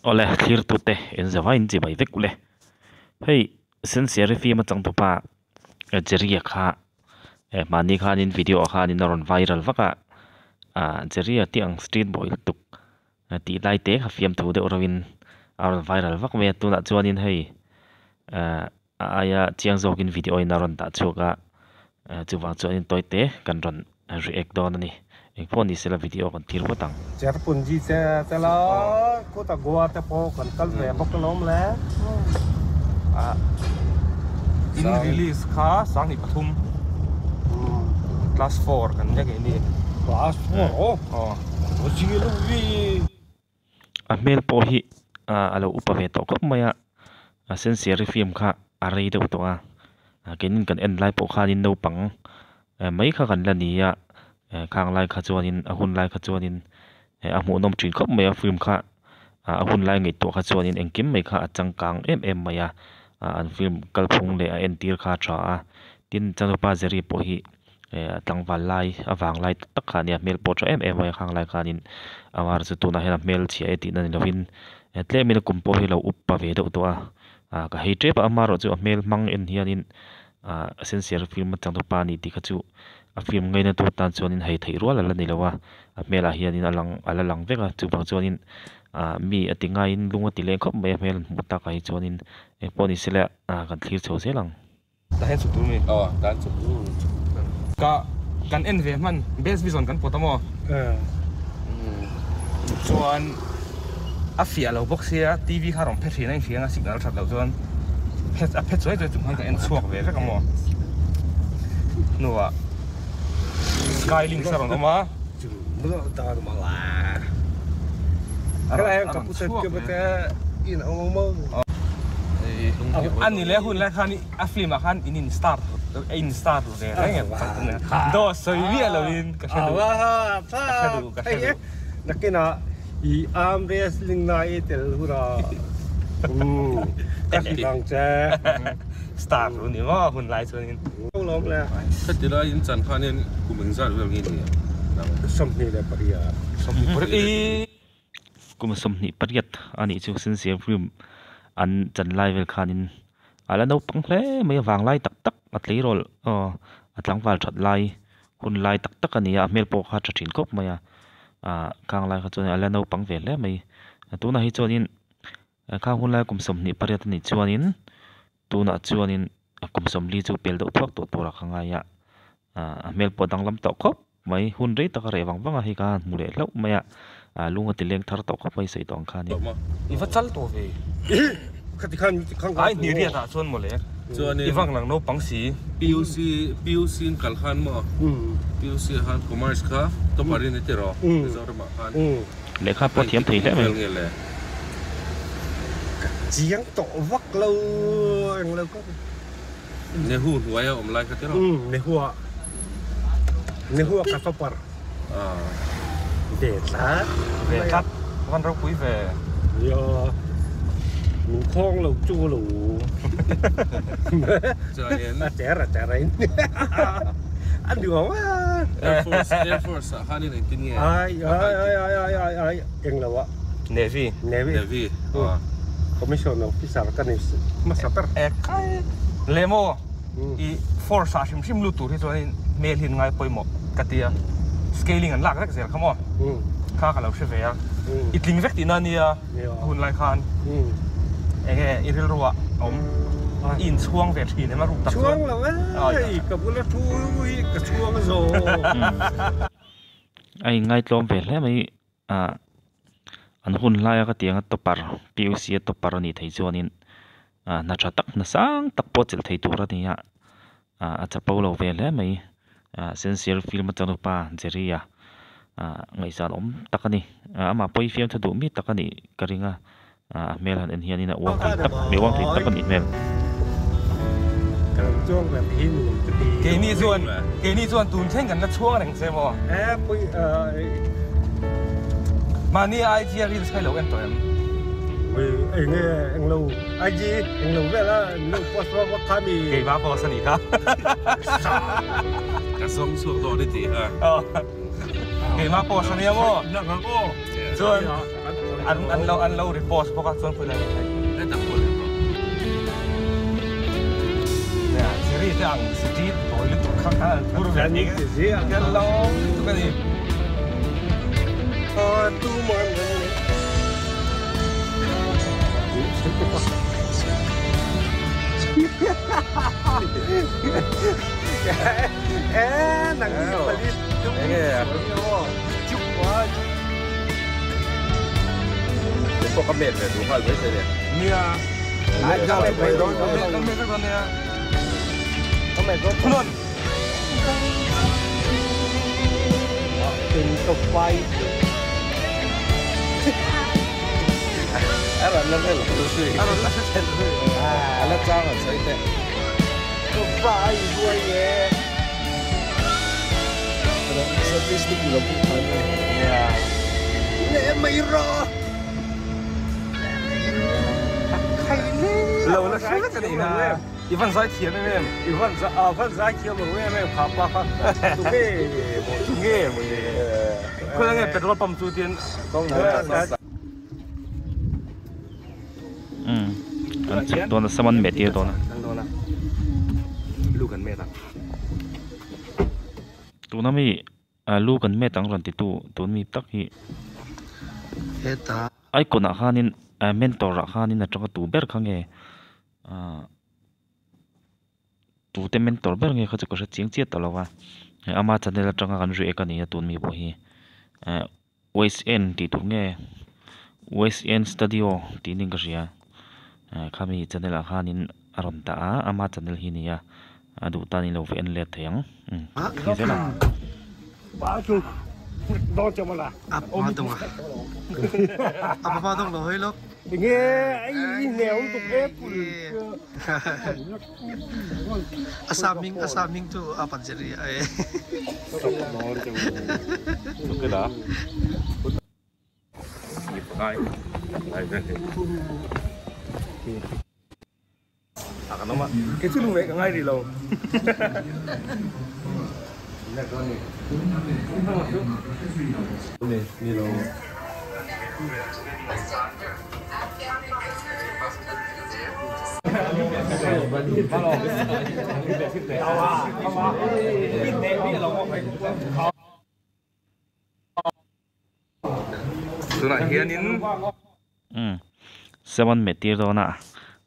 Awle thlirtute in zavai in chibai vek ule. Hei Sensiari film a changtupa Jerry-a kha mahni khanin video ah khanin a rawn viral vak a, ah Jerry-a tih ang street boy lutuk tih lai te kha fiamthu deuh reuhin a rawn viral vak mai a, tunah chuanin hei ah a aia chiang zawkin video in a rawn dah chhuak a chuvang chuanin tawi te kan rawn react dawn a ni engpawh ni sela video kan thlir phawt ang. Cherpunji che te la khuta Goa te pawh kan kal ve bawk alawm le. In release kha 2003 class 4 kan nia keini. Class 4 aw. Aw zing vi. A hmel pawh hi a lo upa ve tawh khawp mai a, a sensiari film kha a rei deuh tawh a, keinin kan en lai pawh khanin naupang mai kha kan la ni a, khang lai kha chuanin a hun lai kha chuanin a hmuhnawm thin khawp mai a film kha a hun lai ngaihtuah kha chuanin engkim mai kha a changkang em em mai a, an film kalphung leh a entir kha a tha a, tin Chanupa Jerry pawh hi. Eh tlangval lai a vang lai tak tak kha a nia hmel pawh tha em em mai a khang lai khanin amar chu tunah hian a hmel chhia e tihna ni lovin eh tlemin a kum pawh hi a lo up ve deuh tawh a ah ka hei tep a amaherawh chu a hmel hmang en hianin ah sensiar film atang te pa a ni tih kha chu a film ngaina tur tan chuanin hei theih rual a la ni lo a a hmelah hianin a lang a la lang vek a chuvang chuanin ah mi a ti ngaiin lung a ti leng khawp mai a hmel hmuh takah hi chuanin engpawh ni sela ah kan thlir chho zel ang. Tah hian chhuk tur mi? Aw, tah hian chhuk tur. Ka kan en ve hman best vision kan pawt a maw? Chuan a fiah lo bawk sia TV kha rawn phe thin a inhria anga signal that loh chuan phe a phe chuai chuai chung khan ka en chhuak ve vek a maw? Hnuah Skylink a rawn awm a. A ni leh hun lai khan a film ah khan in in star a in star ve reng em dawt sawi miah lo in ka hre duh ka hre duh ka hre duh nakinah i arm wrestling na i tel hura ka hrilh ang che star ru ni maw hun lai chuanin Khati lai in chan khanin kum engzat vel nge ni ang? 28. 28. Kum 28 a nih chu Sincere film an chan lai vel khanin a la naupang hle mai a vanglai tak tak a tleirawl aw a tlangval that lai hun lai tak tak a ni a a hmel pawh kha a tha thin khawp mai a ah khang lai kha chuan a la naupang ve hle mai tunah hi chuanin khang hun lai kum 28 a nih chuanin Tunah chuanin a kum 40 chu pel deuh thuak tawh turah ka ngai a, a hmel pawh a danglam tawh khawp mai, hun rei taka reh vang vang a hei kha hmu leh hlauh mai a, lung a ti leng thar tawh khawp mai sawi tawh ang kha a ni. I va chal tawh ve. Ai hni riat ah chuan mawle i vang lang naupang si. PUC PUC in kal khan maw PUC ah khan commerce kha topper in i ti rawh Mizoram ah khan. Lehkha pawh a thiam thei hle mai. Ka chiang tawh vak lo eng lo ka. Nehu hnuai a awm lai kha tiraw? Umm Nehu ah Nehu ah ka topper ve tlat. Ve tlat van ropui ve. Nia min khawng lo chu lo. A cher a cher a in a nuam a. Air Force Air Force ah khan in engtin nge? Ai ai ai ai ai ai eng lo ah. Navy. Navy. Navy. Ah. Commission officer ka ni hmasa ber. E kai le maw i force ah hrim hrim lut tur hi chuan hmel hi an ngai pawimawh ka ti a. Scaling an lak vek zel kha maw. Kha ka lo hre ve a. I tling vek tihna ania a hun lai khan. Enge i rilru ah a awm. I inchhuang ve thin em a ruk tak chuan. Chhuang lo e, ka bula thu hi ka chhuang zo. A inngai tlawm ve hle mai. Ah an hun laia ka tiang a topper PUC a topper a nih theih chuanin ah hna tha tak hna sang tak pawh chelh thei tur a ni a ah a chapo lo ve hle mai ah sincere film atang upa Jerry a ah ngaihsan awm tak a ni ah amah pawh hi fiamthu duh mi tak a nih ka ring a ah a hmel han en hianin a uang thei tak mi uang thei tak a nih hmel. Keini chuan keini chuan tun thleng kan la chhuang reng che maw? Mahni IG a reels kha i lo en tawh em? Keimah post a nih kha. Ka zawng chhuak dawn i tih kha. Keimah post a nia maw? Chuan. An an lo an lo repost bawk a chuan khawilai nge khai. Hetah pawh leh rawh. Nia Jerry te ang street tawi lutuk kha khan an phur ve ni kan lo lutuk a ni. Pawh ka met ve duh nghal mai se nia. Nia. Ka met ve dawn ka met vek dawn nia. Ka met dawn. Phun. A rawn la hre lo zui. A rawn la hre ṭhen zui. A la chang an sawi teh. Lo la hre vek a nih kha. I van zai thiam em em. I van zai a van zai thiam lo em em kha pa kha. Tunge maw tunge maw ni. Khawi nge petrol pump chu tin. Umm an chhuk dawn a sam an met tir dawn a. Lu kan met ang. Tuna mi lu kan met ang rawn ti tu tun mi tak hi icon ah khanin mentor ah khanin atanga tu ber kha nge ah tute mentor ber nge kha chu ka hre chiang chiah ta lo va ama channel atanga kan react a ni a tun mi pawh hi eh West End tih tur nge West End Studio tih niin ka hria eh khami channel ah khanin a rawn dah a ama channel hi a ni a a duh tan in lo va en let thei ang umm ni zel ang. Kei chu lung leh ka ngai rih lo. Tunah hianin. Umm seven met tir dawn a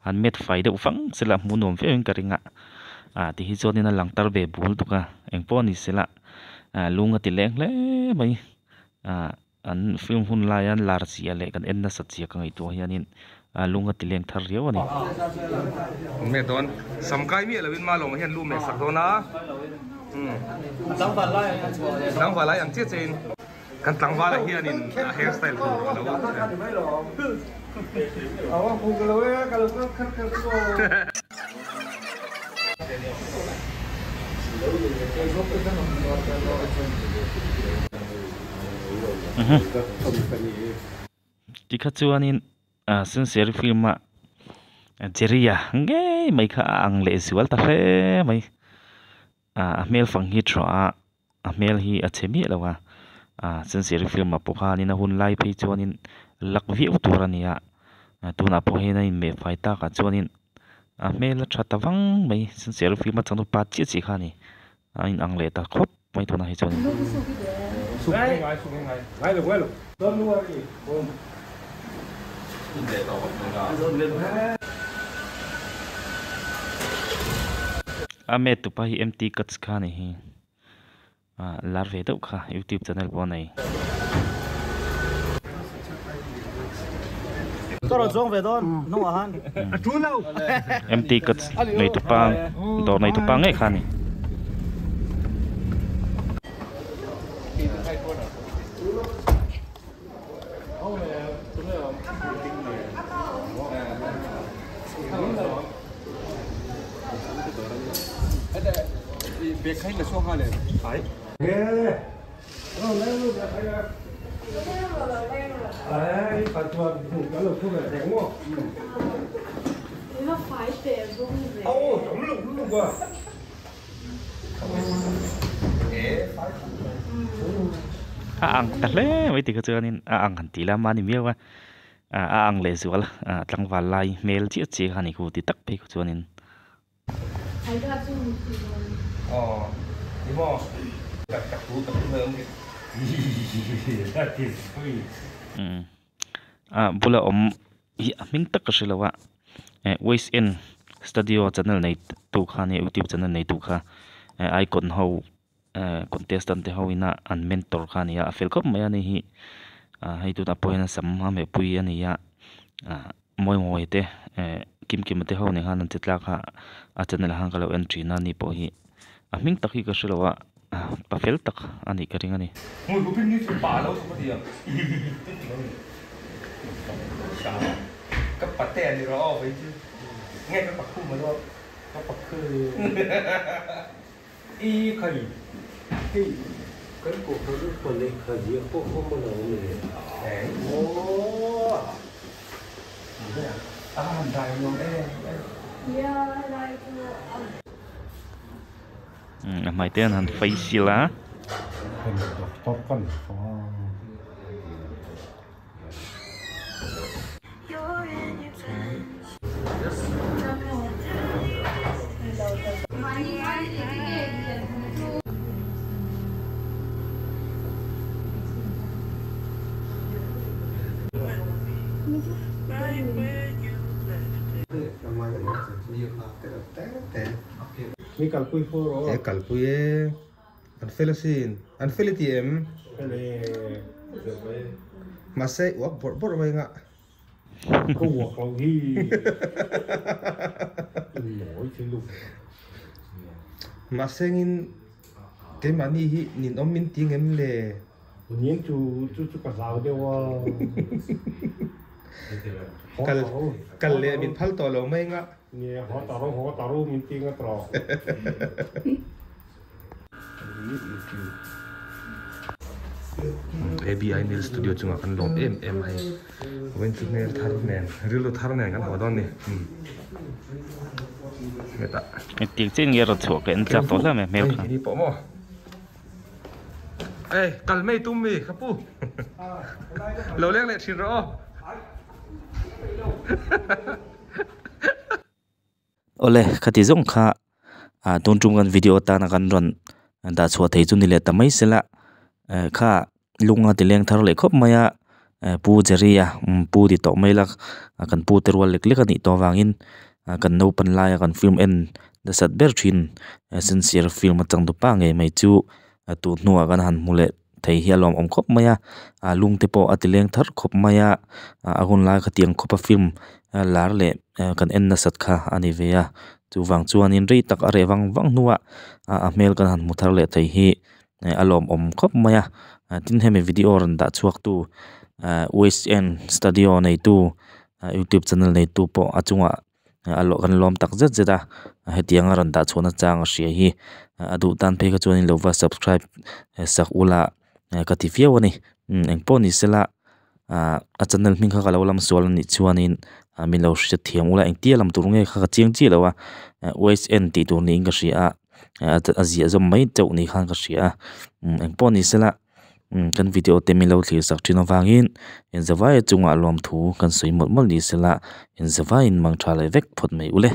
an met fai deuh fang sela hmuh nuam viau in ka ring a ah ti hi chuanin a lang tar ve bul tuk a engpawh a ni sela ah lung a ti leng hle mai ah an film hun laia an lar zia leh kan en nasa zia ka ngaihtuah hianin ah lung a ti leng thar riau a ni. An met dawn sam kai miah loin Malawma hian lu meh sak dawn a umm tlangval lai ang chiah chiahin. Kan tlangvalah hianin a hair style tur a lo Tikha chuanin Sincere film a Jerry-a ngei mai kha a ang leh zual ta hle mai. A hmel fang hi tha a, a hmel hi a chhe miah lo a, Sincere film ah pawh khanin a hun lai phei chuanin luck viau tur a ni a, tunah pawh hian a inmeh fai takah chuanin a hmel a tha ta vang mai, Sincere film a changtupa chiah chiah kha a ni, a inang leh ta khawp mai tunah hi chuanin. A met tupa hi MT Cuts kha ni hi ah lar ve deuh kha youtube channel pawh a nei. MT Cuts nei tupa dawr nei tupa ngei kha a ni. A ang ta hle mai tikha chuanin a ang han tih la mahni miau a. a ang leh zual tlangval lai hmel chiah chiah kha a ni khu ti tak phei kha chuanin. A bula awm hi a hming tak ka hre lo a west end studio channel nei tu kha a nia youtube channel nei tu kha icon ho contestant te ho ina an mentor kha a ni a a fel khawp mai a ni hi hei tunah pawh hian a sam a meh pui a ni a mawi mawi te kim kim te ho nen khan an che tlak a a channel ah khan ka lo en thin a ni pawh hi a hming tak hi ka hre lo a pa fel tak a nih ka ring a ni. I khai hei kan kohhran upa lehkha ziah pawh awm a lo le. A hmai te an han faisial a. Doctor ka ni tawh a. Mi kalpui fo rawh. E kalpui e. An fel asin. An fel i ti em? Fel e. Mahse uak bawrh bawrh mai ngah. Ka uak lo hi. Innawi thil luh. Mahse ngin keimahni hi ninawm min ti ngem le? Nin chu chu chu ka hlau deuh a. Kal kal leh min phal tawh lo mai ngah. Nge haw ta ro haw ta ro min ti ngat rawh. ABI Nail Studio chungah kan lawm em em a hei vawiin chu hmel thar nen rilru thar nen kan haw dawn a ni hetah Engtiang chiah nge rawn chhuah ka en chak tawh hle mai hmel kha. Hei pawh maw Ei kal mai tum mi ka pu lo leng leh thin rawh aw. Awle khati zawng kha ah tun tum kan video atana kan rawn dah chhuah thei chu ni leh ta mai sela eh kha lunga ti leng thar leh khawp mai a eh pu Jerry a pu ti tawh mai la kan pu te rual lek lek a nih tawh avangin kan naupan laia kan film en nasat ber thin sincere film atang dupa ngei mai chu tun hnuah kan han hmu leh thei hi a lawmawm khawp mai a ah lung te pawh a ti leng thar khawp mai a a hun lai khatiang khawp a film lar leh kan en nasat kha a ni ve a chuvang chuanin rei tak a reh vang vang hnuah a hmel kan han hmu thar leh thei hi a lawmawm khawp mai a tin hemi video rawn dah chhuak tu west end studio neitu youtube channel neitu pawh a chungah. a lawh kan lawm tak zet zet a hetiang a rawn dah chhuahna chang a hria hi a duh tan phei kha chuan in lo va subscribe sak ula ka ti viau a ni engpawh ni sela ah a channel hming kha ka lo lam sual a nih chuanin min lo hriat thiam ula engtia lam tur nge kha ka chiang chiah lo a west end tih tur niin ka hria a a ziah zawm mai chauh ni khan ka hria a engpawh ni sela. Kan video te min lo thlir sak thin avangin inzavai chungah lawmthu kan sawi mawlh mawlh ni sela inzavaiin mang tha leh vek phawt mai ule.